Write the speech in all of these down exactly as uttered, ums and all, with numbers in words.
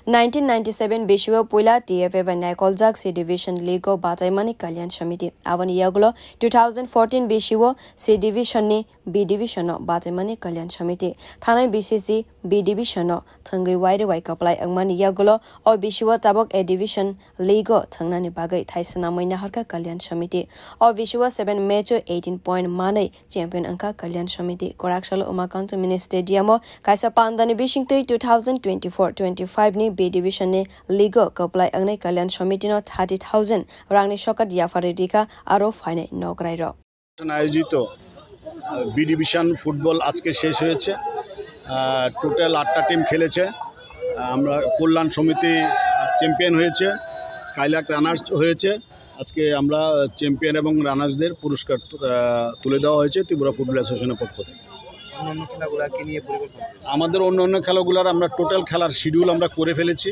Nineteen ninety-seven bisio puila T F A bai naikoljak C division league o bachaimani Kalyan Samiti. Aboni yagulo two thousand fourteen bisio C division ni B division no bachaimani Kalyan Samiti. Thanai B C C B division no thwngwi waire wai kwplai wngmani yagulo o bisio tabok A division league o thwngnani bagwi thaisa namwi naharkha Kalyan Samiti. O bisio seven match o eighteen point manwi champion wngkha Kalyan Samiti. Koraksalo Umakanto Mini Stadium o kaisa pandani bisingtwi two thousand twenty-four twenty-five ni B division ni league o kwplai wngnai Kalyan Samiti no thirty thousand rangni sokat yaphari rikha aro phainai nokrai rok. আয়োজিত B division football আজকে শেষ হয়েছে। টোটাল আটটা টিম খেলেছে। আমরা কল্যাণ সমিতি চ্যাম্পিয়ন হয়েছে, Skylark runners হয়েছে। আজকে আমরা চ্যাম্পিয়ন এবং রানার্সদের পুরস্কার আহ, তুলে দেওয়া হয়েছে ত্রিপুরা ফুটবল অ্যাসোসিয়েশনের পক্ষ থেকে। অন্যান্য খেলাগুলো কি নিয়ে পরিকল্পনা? আমাদের অন্য অন্য খেলাগুলোর আমরা টোটাল খেলার শিডিউল আমরা করে ফেলেছি।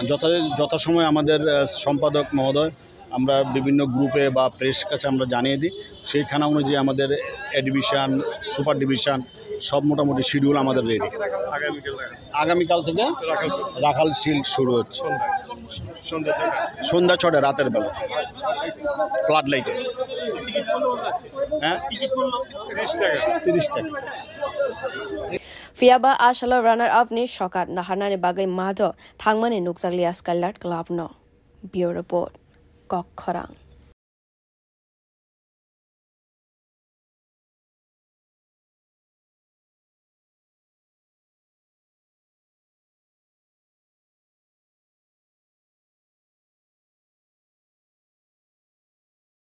যথা যথাসময়ে আমাদের আহ, সম্পাদক মহোদয় আমরা বিভিন্ন গ্রুপে বা প্রেস কাছে আমরা জানিয়ে দিই। সেই খানা অনুযায়ী আমাদের এ ডিভিশন, সুপার ডিভিশন সব মোটামুটি শিডিউল আমাদের রেডি। আগামীকাল রাখাল। আগামীকাল থেকে রাখাল শিল্ড শুরু হচ্ছে। সন্ধ্যা ছটা রাতের বেলা ফ্লাড লাইটে। হ্যাঁ, তিরিশ টাকা। Phiya ba asalo runner up ni sokat naharnani bagwi mato thangmani nukjakliya Skylark club no. Bureau report, Kokkhorang.